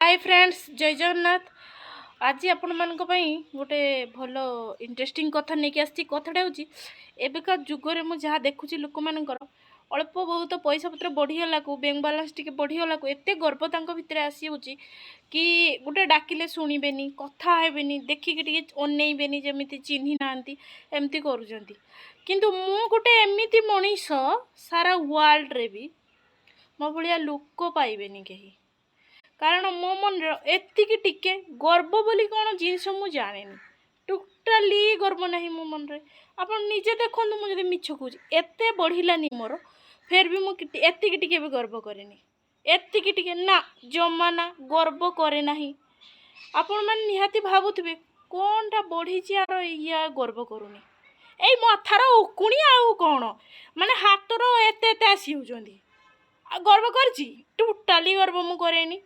High friends, ଜୟ ଜଗନ୍ନାଥ। ଆଜି ଆପଣମାନଙ୍କ ପାଇଁ ଗୋଟେ ଭଲ ଇଣ୍ଟରେଷ୍ଟିଂ କଥା ନେଇକି ଆସିଛି। କଥାଟା ହେଉଛି, ଏବେକା ଯୁଗରେ ମୁଁ ଯାହା ଦେଖୁଛି, ଲୋକମାନଙ୍କର ଅଳ୍ପ ବହୁତ ପଇସା ପତ୍ର ବଢ଼ିଗଲାକୁ, ବ୍ୟାଙ୍କ ବାଲାନ୍ସ ଟିକେ ବଢ଼ିଗଲାକୁ ଏତେ ଗର୍ବ ତାଙ୍କ ଭିତରେ ଆସିଯାଉଛି କି ଗୋଟେ ଡାକିଲେ ଶୁଣିବେନି, କଥା ହେବେନି, ଦେଖିକି ଟିକେ ଅନେଇବେନି, ଯେମିତି ଚିହ୍ନି ନାହାନ୍ତି ଏମିତି କରୁଛନ୍ତି। କିନ୍ତୁ ମୁଁ ଗୋଟେ ଏମିତି ମଣିଷ, ସାରା ୱାର୍ଲଡ଼ରେ ବି ମୋ ଭଳିଆ ଲୋକ ପାଇବେନି କେହି। କାରଣ ମୋ ମନରେ ଏତିକି ଟିକେ ଗର୍ବ ବୋଲି କ'ଣ ଜିନିଷ ମୁଁ ଜାଣେନି। ଟୋଟାଲି ଗର୍ବ ନାହିଁ ମୋ ମନରେ। ଆପଣ ନିଜେ ଦେଖନ୍ତୁ, ମୁଁ ଯଦି ମିଛ କହୁଛି। ଏତେ ବଢ଼ିଲାନି ମୋର, ଫେର୍ ବି ମୁଁ ଏତିକି ଟିକେ ବି ଗର୍ବ କରେନି। ଏତିକି ଟିକେ ନା, ଜମା ନା, ଗର୍ବ କରେ ନାହିଁ। ଆପଣମାନେ ନିହାତି ଭାବୁଥିବେ, କ'ଣଟା ବଢ଼ିଛି ଆର ଇୟା ଗର୍ବ କରୁନି? ଏଇ ମଥାର ଉକୁଣି ଆଉ କ'ଣ, ମାନେ ହାତର ଏତେ ଏତେ ଆସି ହେଉଛନ୍ତି, ଆଉ ଗର୍ବ କରିଛି? ଟୋଟାଲି ଗର୍ବ ମୁଁ କରେନି।